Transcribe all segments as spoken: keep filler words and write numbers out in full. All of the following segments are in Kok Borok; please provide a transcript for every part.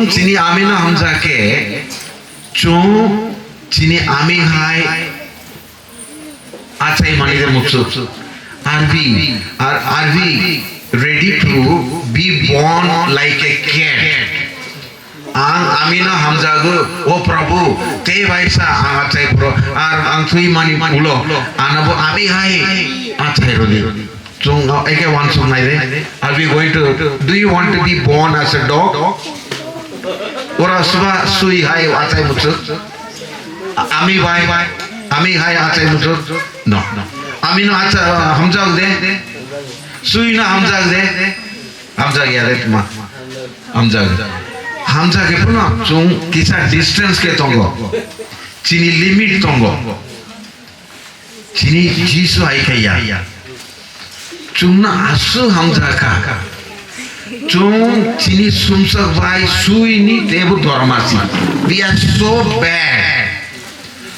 Chini amino hamjak khe, chwng chini ami hai achai mani de muchuk. Are we, are, are we ready to be born like a cat? Ang amino hamjago, "O Prabhu, tei bai sa ang achai phuru, ar ang thwi mani ulo, ano bo ami hai achai rwdi." Chwng eke uansuk nai de. Are we going to, do you want to be born as a dog? Ora suba sui hai achai muchuk. Ami bai, ami hai achai muchuk. No. Amino acha hamjak de. Sui no hamjak de. Hamjak ya de tuma. Hamjak. Hamjak ke puno chwng kisa distance ke tongo. Chini limit tongo. Chini Jisu hai khe ya. Chwngno aswk hamjakha. Chwng chini sumsok bai suini teibo dormasi. We are so bad.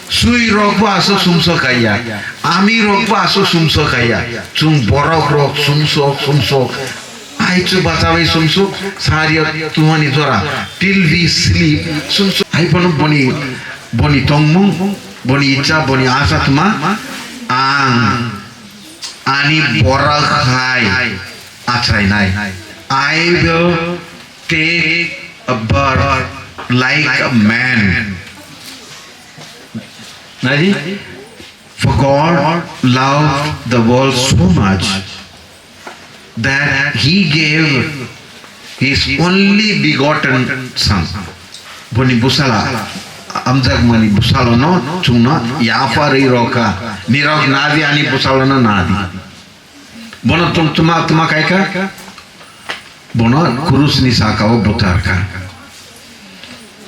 Sui rok bo aswk sumsok kaiya. Ami rok bo aswk sumsok kaiya. Chwng borok rok sumsok, sumsok. Ai chu bachawi sumsok, sario tumani jora. Till we sleep, sumsok. Ai bono boni, boni tongmung, boni icha, boni asa tuma. Ang ani borok hai achrainai. I will take a birth like a man. Nai di? For God loved the world so much that he gave his only begotten son. Boni busala, amjakmani busalono chwngno yapharwi rwkha, nirok nadi ani busalono nadi. Bono tong tuma tuma kaika, bono krusni sakao butarkha.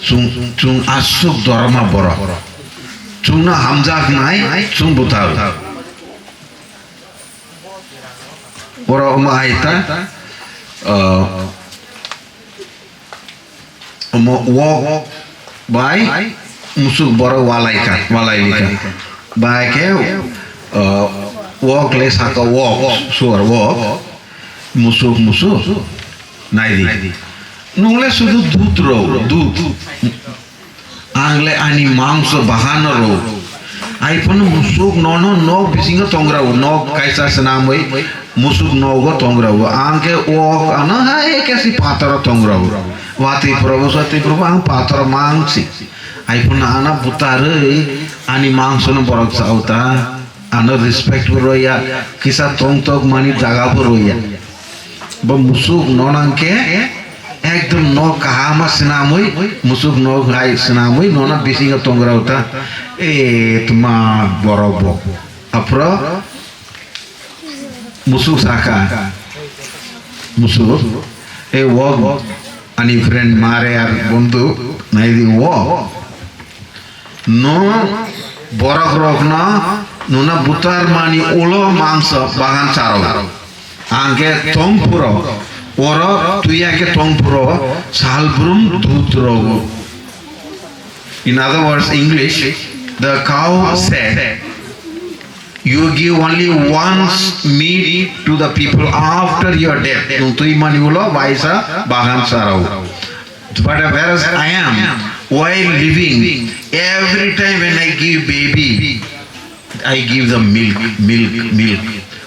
Chwng, chwng aswk dorma borok. Chwngno hamjaknai, chwng butar. Oro omo hai ta, uh, omo wok bai musuk borok walai ka, walai lika. Bai ke, uh, wok le saka wok, suar wok, musuk, musuk, nai di. Nung le sudu dut ro, dut. Ang le ani mangso bahano ro. Ai phano musuk nono nok bisingo tongra o, nok kaisa swnamwi musuk nogo tongra o. Ang khe wok ano hai khe si pataro tongra o. Watwi probo satwi probo ang pataro mangsi. Ai phano ano butarwi ani mangsono borok chao ta. Ano respect bo roya, kisa tong tok mani jaga bo roya. Bo musuk nonang khe ekdom no kahama swnamwi, musuk no hai swnamwi nona bisingo tongra uta. E tuma borok bo. Aphro musuk saka. Musuk. E wok ani friend mare ar bondhu nai di wok. No borok rokno nuna butar mani ulo mangsa bagan charo. Angke tongpuro, oro tuya ke tongpuro salbrum dut rogo. In other words, English, the cow said, "You give only once meat to the people after your death." Nung twi mani ulo waisa bagan charo. But whereas I am, while living, every time when I give baby, I give them milk, milk, milk.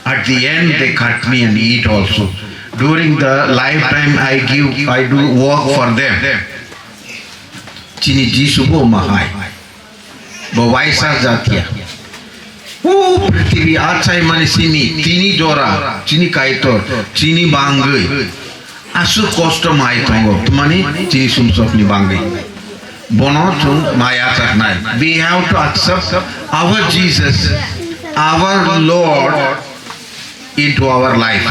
At the end, they cut me and eat also. During the lifetime, I give, I do work for them. Chini Jisu bo mahai. Bo waisa jatia. O prithibi achai mani simi, tini jora, chini kaitor, chini bangwi. Aswk kosto mai tongo, tmani chini sumsokni bangwi. Bono chwng maya chaknai. We have to accept our Jesus, our Lord into our life.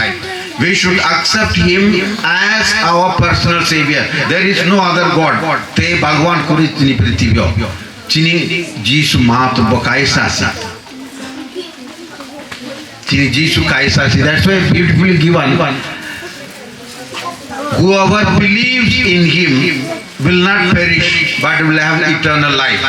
We should accept him as our personal savior. There is no other God. Te Bhagwan kuri chini prithibio. Chini Jisu Mahaprabhu kaisa si. Chini Jisu kaisa si. That's why beautifully given. Whoever believes in him will not perish but will have eternal life.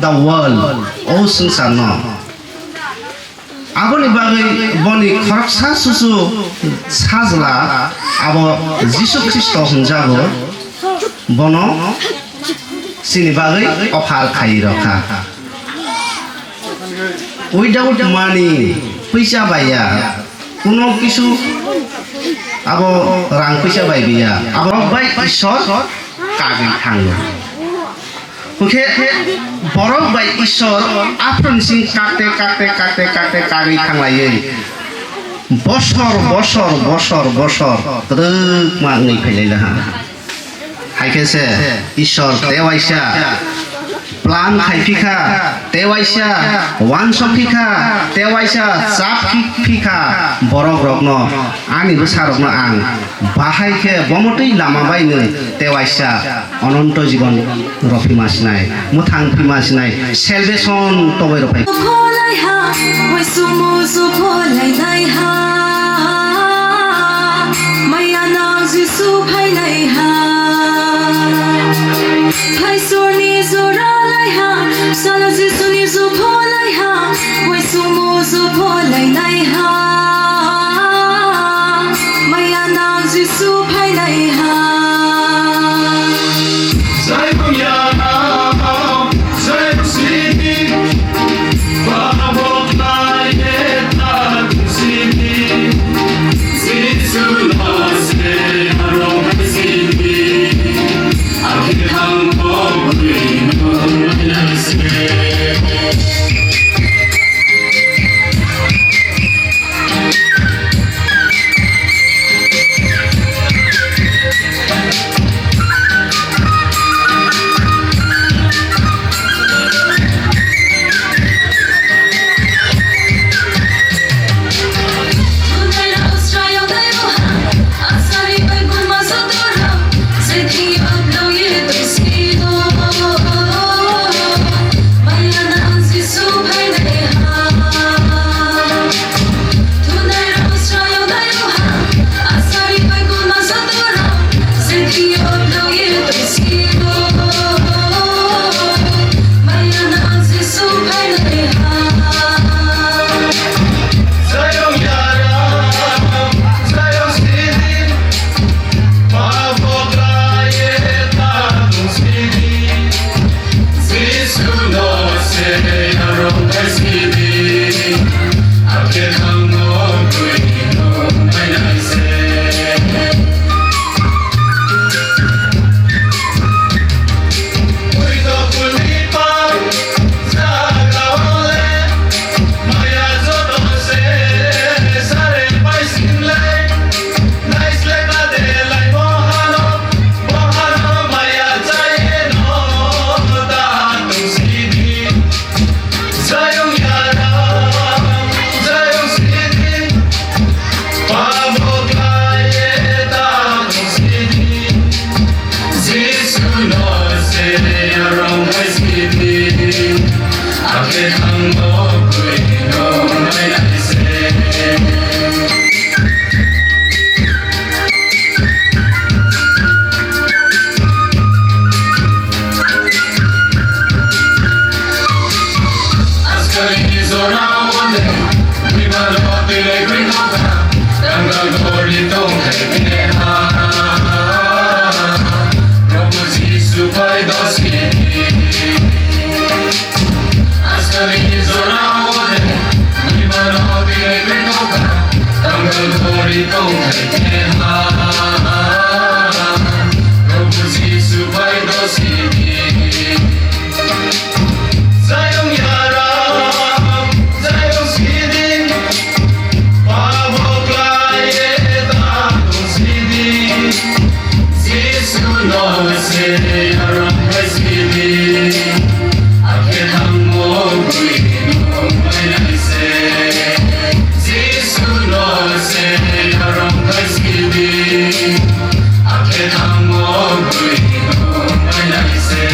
the world, o swngcharno. Aboni bagwi boni khoroksa chuchu sajla abo Jisu Khristo hwnjago, bono chini bagwi offer khai rokha. Without money, puisa baiya, kuno kisu abo rang puisa bai biya, abo bai Ishwar kagwi thango. Hwnkhe borok bai Ishwar aphuru sing kakte, kakte, kakte, kakte kagwi thanglaiwi bosor, bosor, bosor, bosor kwrwkma wngwi phailailaha. Hai khe se Ishwar tewaisa plan khai phikha, tewaisa wansok phikha, tewaisa chap phikha borok rokno, ani bwsa rokno ang bahai khe bomotwi lama baino tewaisa ononto jibon rw phima sinai, mwthang phima sinai, salvation toboi rw phai. Pholai ha, waisu musu pholai nai ha. Maya nang Jisu phainai ha. Phaisorni jora lai ha, sala Jisuni ju pholai ha. Waisu musu pholai nai ha. Maya nang Jisu phainai ha. Jai Maya nang, jai Sidi, Baba Boknai Eta Sidi, Jisu no se arong Sidi, Akhe thang bok bini no se. Jisu no se arong bai sidi, akhe thang no twi no mai nai se. Ui to kuli pa, jaga ole, maya joto se, sare pai sin lai. Jisu no se arong hai sidi, akhe thang no twi no mai nai se. Aswkni jorao le, bimano twi lai gwi nokha, dangal gori tong khai bini ha. Prabhu Jisu phai dosi. Aswkni jorao le, bimano twi lai gwi nokha, dangal gori tong khai bini ha. Prabhu Jisu phai dosi. Jayong yaram, jayong sidi, pabo klai eta tong sidi. Jisu no se yaram hai sidi, akhe thangmo bui no mai nai se. Jisu no se yaram hai sidi, akhe thangmo bui no mai nai se.